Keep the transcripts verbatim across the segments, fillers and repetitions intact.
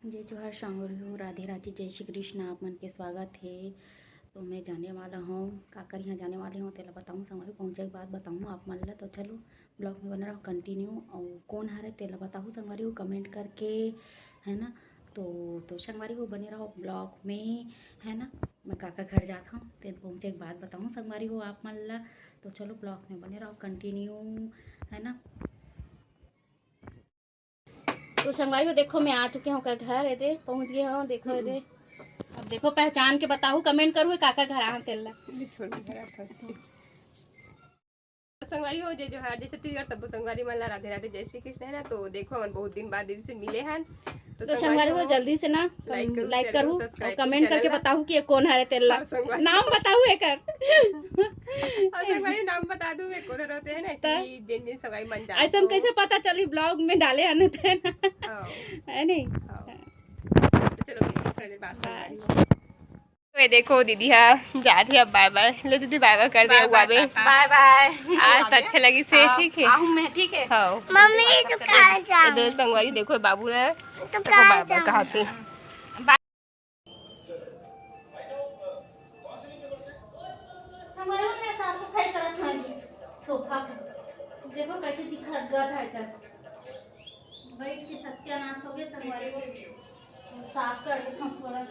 जय जोहार संगवारी हो, राधे राधे, जय श्री कृष्ण। आप मन के स्वागत हे। तो मैं जाने वाला हूँ, काकर यहाँ जाने वाले हूँ, तेला बताऊँ संगवारी, पहुँचे के बाद बताऊँ आप मन ला। तो चलो vlog में बने रहो continue, और कौन हरे तेला बताहू संगवारी हो comment करके, है ना। तो तो संगवारी हो बने रहो vlog में, है ना। मैं काका घर जात हूँ, तेल पहुँचे के बाद बताऊँ संगवारी हो आप मन ला। तो चलो vlog में बने रहो continue, है ना। तो संगवारी हो देखो, मैं आ चुके हूँ ओकर घर, एदे पहुँच गए हूँ। देखो एदे, अब देखो पहचान के बताहू, comment करू काकर घर आ तेला। संगवारी हो जय जोहार, जय छत्तीसगढ़, सबो संगवारी मन ला राधे राधे, जय श्री कृष्ण, है ना। तो देखो हमन बहुत दिन बाद दीदी से मिले हन। तो तो संगवारी हो जल्दी से ना like करू, like share करू करू, subscribe और comment करके बताहू कि ये कौन हरे तेला। हाँ, संगवारी। नाम बताहू एकर। और संगवारी नाम बता दूं मैं कौन रहते हैं ना तो कि जिन जिन संगवारी मन जानते ऐसा हो। कैसे पता चली vlog में डाले हन ते ना। हाँ। है नहीं? हाँ। तो चलो मिलते हैं थोड़ी देर बाद। बाय। संगवारी हो। ये देखो दीदी हा जात हे अब bye bye। ले दीदी bye bye कर दे। बाय बाय। आज तो अच्छा लगी से, ठीक है। आऊँ मैं, ठीक है। हाँ। मम्मी तो कहाँ जाऊँ? दे संगवारी देखो बाबू ने तो कहाँ जाऊँ? कहा थे। हमारे में साफ सफाई करत हन सोफा के। देखो कैसे दिखत गत है कर। बैठ के सत्यानाश हो गए संगवारी हो। साफ कर देता हूँ थोड़ा सा।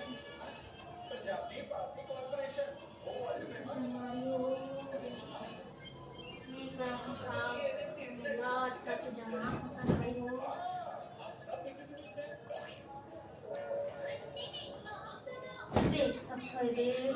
संगवारी हो। ये साफ, साफ, पूरा अच्छा से जमा हो संगवारी हो। देख सब थोड़ी देर।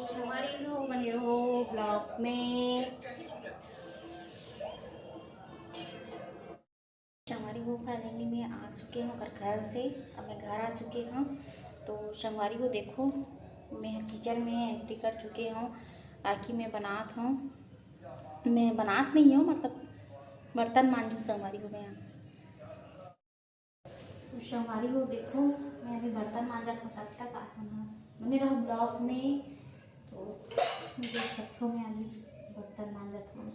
संगवारी हो बने रहो vlog में। संगवारी हो finally मैं आ चुके हूँ ओकर घर से। अब मैं घर आ चुके हूँ। तो संगवारी हो देखो, मैं kitchen में entry कर चुके हूँ। आखिर मैं बनात हूँ, मैं बनात नहीं हूँ, मतलब बर्तन मांजू संगवारी हो मैं। तो संगवारी हो देखो, मैं अभी बर्तन मांजत हूँ, तब तक आप मन बने रहो vlog में। तो देख सकते हो मैं अभी बर्तन मांजत हूँ।